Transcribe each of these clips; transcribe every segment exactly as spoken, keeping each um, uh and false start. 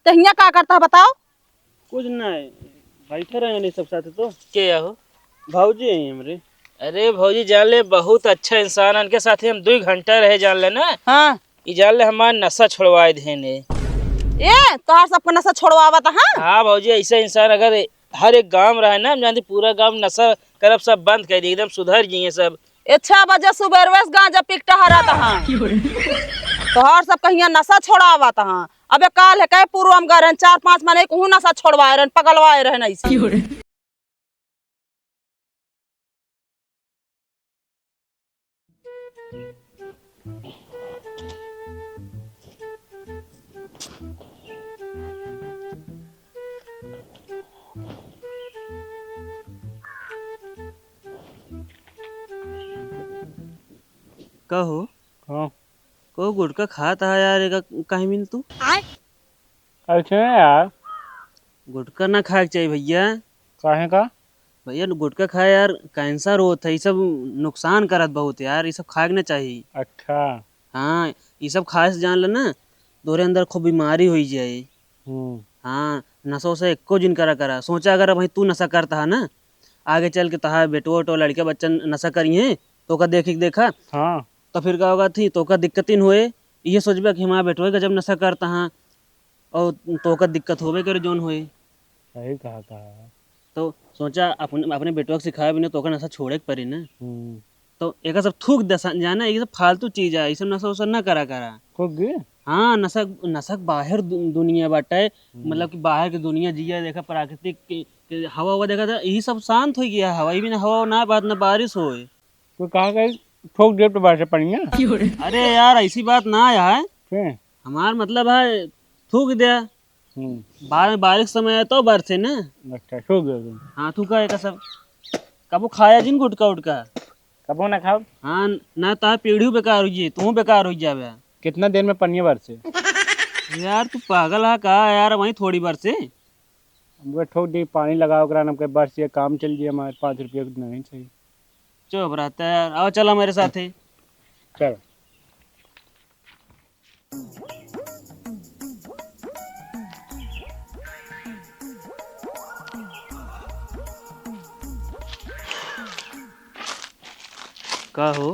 तो हियाँ का करता है बताओ? कुछ नहीं, बैठे रहे नहीं सब साथ तो। के हो? भौजी है हमरे। अरे भौजी जान ले, बहुत अच्छा इंसान है, इनके साथ हम दो घंटा रहे जान ले ना। हाँ। ई जान ले हमार नशा छोड़वाए देने। ए, तोहार सबका नशा छोड़वावत, हाँ? हाँ भौजी, ऐसा इंसान अगर हर एक गांव रहे ना, हम जानते पूरा गांव नशा करब सब बंद कर दी, एकदम सुधर जाइए सब। ए, छह बजे सुबेरवे से गांजा पी के टहरत हाँ। तोहार सब कहिया नशा छोड़ावत हाँ। अबे काल है कहे पूर्वम गए रहन, चार पांच मने कहूँ नशा छोड़वाए रहन, पगलवाए रहन ऐसे। का हो? हाँ। को गुटखा खात हा यार, एका काहे मिल तू? ऐसे ना यार। गुटखा ना खाए के चाहिए भैया। काहे का? भैया, गुटखा खाए यार, कैंसर होत है, ई सब नुकसान करत बहुत यार, ई सब खाए के ना चाहिए। अच्छा। हाँ, ई सब खाए से जान ले ना, तोरे अंदर खूब बीमारी होई जाए। हम्म। हाँ, नशा वशा एको जिन करा करा। सोचा अगर भाई तू नशा करता है ना, आगे चल के तहार बेटो वेटो लड़के बच्चन नशा करिए, तो का देखी देखा। हाँ। तो फिर का होगा थी, तो का दिक्कतिन होए, ये सोचबे कि हमारा बेटो गजब नशा करता है, और तो का दिक्कत होबे करे जोन होए। सही कहा था। तो सोचा अपने, अपने बेटवा के सिखाए बिना तो का नशा छोड़े के पड़ी ना। हम्म। तो एका सब थूक दे सा-, जाना, ये सब फालतू चीज है, ये सब नशा वशा ना करा करा। थूक गए? हाँ, नशा, नशा के बाहर दु-, दुनिया बाटे, हम्म। मतलब कि बाहर के दुनिया जिया देखा, प्राकृतिक के, के हवा हवा देखा था, यही सब शांत हो गया, हवा ही भी ना, हवा ना बात ना बारिश होए। तो कहा गए थूक दे तो बारिश पड़ी है? अरे यार, ऐसी बात ना है। फिर? हमार मतलब है थूक दिया। हम्म। बार-, बारिश समय है तो बरसे ना। अच्छा, सो गया तुम। हाँ, तू का एका सब कबो खाया जिन गुटखा उटखा? कबो ना खाओ। हाँ, ना तो पीढ़ी बेकार हो जाए, तू बेकार हो जावे। कितना देर में पनिया बरसे? यार, तू पागल है का यार? वहीं थोड़ी बरसे। अब वो ठोक दी, पानी लगाओ करा, हमके बरस ये काम चल जाए, हमारे पाँच रुपये नहीं चाहिए। चुप रहता है यार, आओ चलो मेरे साथ ही। चलो। का हो?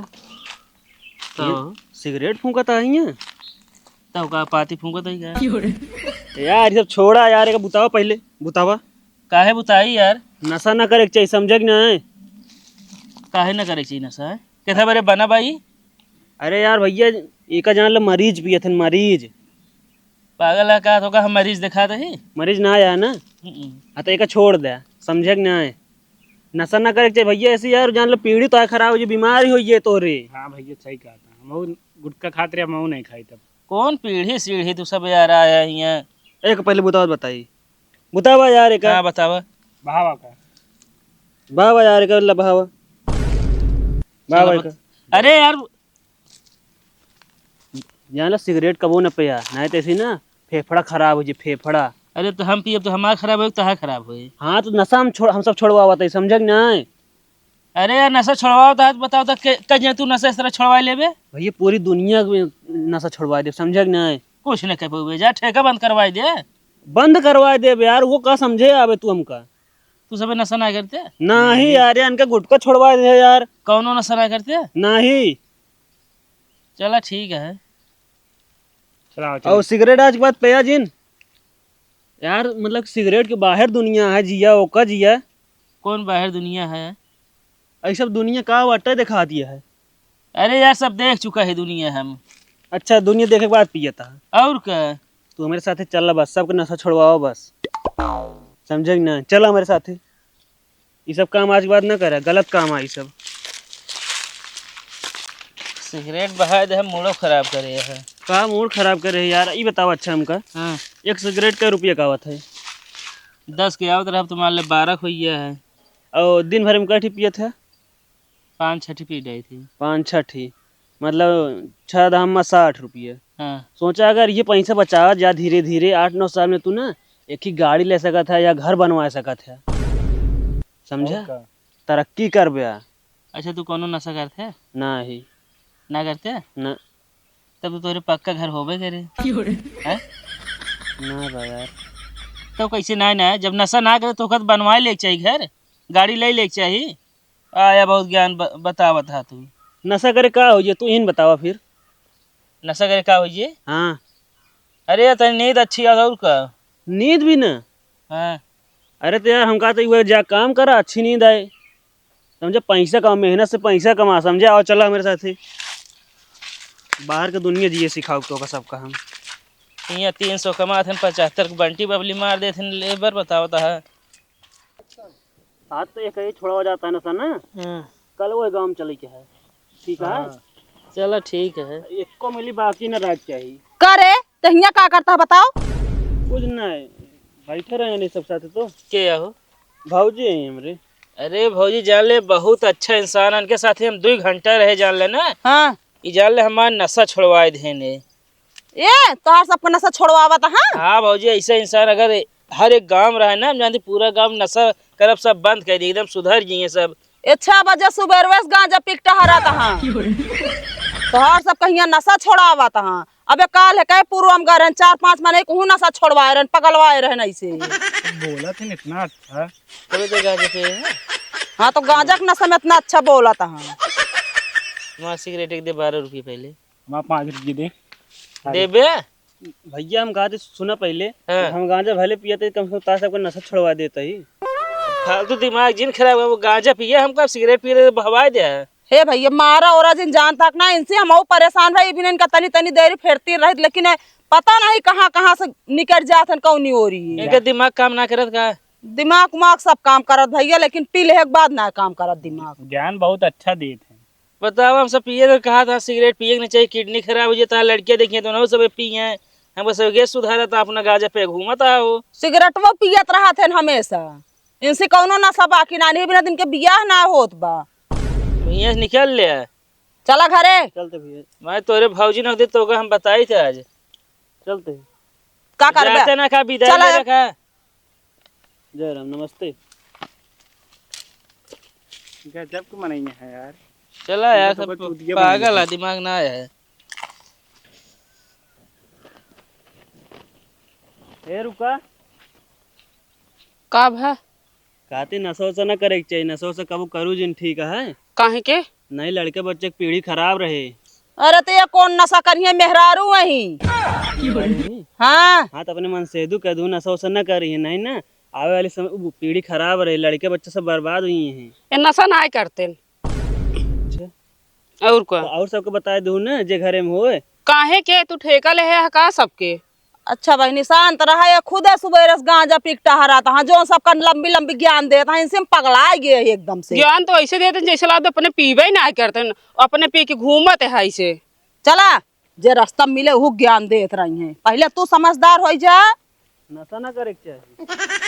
तो? ये सिगरेट फूंकत आई है? तब का पाती फूंकत आई का? यार, ये सब छोड़ा यार, एक बुतावा पहले, बुतावा। काहे बुताई यार? नशा ना करे के चाहिए, समझे कि नहीं? काहे ना करे के चाहिए नशा? कैसा बरे बना भाई? अरे यार भैया, एका जान लो मरीज पियत हन, मरीज। पागल है का? तो का हम मरीज दिखा दे ही? मरीज ना आया ना? हम्म। हाँ, तो एका छोड़ दे, समझे कि नहीं? नशा ना करे के चाहिए भैया, ऐसे यार जान लो पीढ़ी तो खराब हो जाए, बीमारी हो जाए तोरे। हाँ भैया, सही कहा था, हम गुटखा खात रहे, हम नहीं खाई तब। कौन पीढ़ी सीढ़ी तू सब यार आया हियाँ? एक पहले बुतावा बताई। बुतावा यार एक। हाँ, बतावा। बहावा का। बहावा यार एक, ला बहावा। बहावा चलो, एक। बत-, अरे यार। यहाँ ला सिगरेट कबो न पिया, नहीं तो ऐसे ना फेफड़ा खराब हो जाए, फेफड़ा। अरे तो हम पियब तो हमार खराब होई, तहार खराब होई। हाँ, तो नशा हम छोड़, हम सब छोड़वावत है, समझे कि नहीं? अरे यार, नशा छोड़वाओ तो आज बताओ तो के, के जे तू नशा इस तरह छोड़वा लेबे? भैया, पूरी दुनिया में नशा छोड़वा दे, समझे कि नहीं? कुछ नहीं कर पाओगे, जा ठेका बंद करवा दे। बंद करवा दे यार, वो का समझे आवे तू हमका? तू सबे नशा ना करते? नहीं यार, इनका गुटखा छोड़वा दे यार। कौनो नशा ना करते? नहीं। चला ठीक है। चलाओ, चलो। और सिगरेट आज के बाद पिया जिन। यार, मतलब, सिगरेट के बाहर दुनिया है, जिया ओका जिया। कौन बाहर दुनिया है? ऐ सब दुनिया का बाटे दिखा दिया है। अरे यार, सब देख चुका है दुनिया हम। अच्छा, दुनिया देखे के बाद पियता है। और का? तू हमारे साथे चल बस, सबके नशा छोड़वाओ बस। समझे कि ना? चल हमारे साथे। ई सब काम आज के बाद ना करे, गलत काम आई सब। सिगरेट बहाए दे, हम मूडो खराब करे है। का मूड खराब करे है यार? ई बताओ अच्छा हमका, हाँ। एक सिगरेट का रुपया का आवत है? दस के आवत रहा, अब तो मान ले बारह हो गया है। और दिन भर में कै ठी पियत है? पाँच छठी पी जाई थी। पाँच छठी, मतलब छह दहम में साठ रुपये। हाँ। सोचा अगर ये पैसा बचावा जा धीरे धीरे, आठ नौ साल में तू ना एक ही गाड़ी ले सकत है या घर बनवा सकत है, समझा? और का? तरक्की कर बे। अच्छा, तू कोनो नशा करते? ना ही। ना करते? ना। तब तो तोरे पक्का घर होबे करे। हैं? ना बा यार। तो कैसे ना, ना, जब नशा ना करे तो ओकर बनवाए लेके चाही घर, गाड़ी ले लेके चाही। आया बहुत ज्ञान ब-, बतावत हा तू। नशा करे का होइ जे, तू ही न बतावा फिर। नशा करे का होइ जे? हाँ। अरे, तनी नींद अच्छी आवत और का? नींद भी ना? हाँ। अरे तो यार, हमका तो वह जा काम करा, अच्छी नींद आए। समझे, पैसा कमा, मेहनत से पैसा कमा, समझे? आओ, चला मेरे साथे। बाहर के दुनिया जिए सिखाओ तो का सबका हम। यहाँ तीन सौ कमात हन, पचहत्तर के बंटी बबली मार देत हन, लेबर बतावत हा। आज तो एक ही छोड़ा हो जाता है नशा ना, हाँ। कल वो गाँव में चले के है, ठीक है? हाँ। चला ठीक है। एको मिली बाकी न राज चाहिए। का रे, तहिया का करता है बताओ? कुछ नहीं, बैठे रहे नहीं सब साथ तो। के हो? भौजी है हमरे। अरे भौजी जान ले, बहुत अच्छा इंसान, इनके साथ हम दो घंटा रहे जान ले ना। हाँ। ई जान ले हमार नशा छोड़वाए देने। ए, तोहार सबके नशा छोड़वावत हाँ? हाँ भौजी, ऐसा इंसान अगर हर एक गांव रहे ना, हम जानते पूरा गांव नशा करब सब बंद कर दी, एकदम सुधर जाइए सब। ए, छह बजे सुबेरवे से गांजा पी के टहरत हाँ। तोहार सब कहिया नशा छोड़ावत हाँ। अबे काल है कहे पूर्वम गए रहन, चार पांच मने कहूँ नशा छोड़वाए रहन, पगलवाए रहन ऐसे। बोला थे इतना अच्छा। तबे तो गांजा पिए हैं। हाँ तो गांजा के नशा में इतना अच्छा बोलत हाँ। माँ सिगरेट एक दे बारह रुपये पहले। हमारा पाँच रुपये दे। देबे? भैया, हम कहा थे, सुना पहले, हाँ। हम गांजा भले पिए थे, कम से कम तार सबका नशा छोड़वा देता ही। फालतू दिमाग जिन खराब है, वो गांजा पिए, हमका सिगरेट पिए तो बहवाए दे है। हे भैया, मारा ओरा जिन जान तक ना, इनसे हम परेशान भाई, बिना इनका तनी तनी देरी फेरती रहित, लेकिन ये पता नहीं कहाँ कहाँ से निकल जात हन, कौनी ओरी। इनका दिमाग काम ना करत का? दिमाग उमाग सब काम करत भैया, लेकिन पी लेहे के बाद ना काम करत दिमाग। ज्ञान बहुत अच्छा देत है। बताओ, हम सब पिए तो कहा था, सिगरेट पिए के नहीं चाहिए, किडनी खराब हो जाता है, लड़कियाँ देखिए तो ना सब पिए हैं, हम बस गैस सुधारा था, अपना गांजा पे घूमत हो। सिगरेटवा पियत रहत हन हमेशा, इनसे कौनो नशा बाकी ना, नहीं बिना दिन के बियाह ना होत बा। भैया निकल ले। चला घरे। चलते भैया। मैं तोरे भौजी नख दे तो हम बताई थे आज। चलते। का करबे? जाते ना का विदाई चला। ले रखा। जय राम, नमस्ते। गजब के मनई है यार। चला यार, ये तो सब कोई चूतिया बन पागल गया। है, दिमाग ना है। ए रुका। का भा? कहती नशा उशा ना करे के चाहिए, नशा उशा कबो करू जिन, ठीक है? काहे के? नहीं, लड़के बच्चे के पीढ़ी खराब रहे। अरे तो ये कौन नशा करिए, मेहरारू वही। हाँ। हाँ, तो अपने मन से दू कह दू, नशा उशा ना करिए, नहीं ना, आवे वाली समय उ पीढ़ी खराब रहे, लड़के बच्चे सब बर्बाद हुई हैं। ये नशा ना करते। अच्छा। और का? तो और सबके बताए दू ना, जे घरे में होए। काहे के तू ठेका ले है का सबके? अच्छा बहिनी, शांत रहा, ये खुदे सुबेरे से गांजा पी के टहरत हाँ, जो सबका लंबी लंबी ज्ञान देत हाँ, इनसे हम पगला गए हैं एकदम से। ज्ञान तो ऐसे देते हैं जैसे लागत अपने पीबे ही ना करते हैं, अपने पी के घूमत है ऐसे। चला, जे रास्ता मिले वो ज्ञान देत रही हैं, पहले तू समझदार हो जा। नशा ना करे के चाहिए।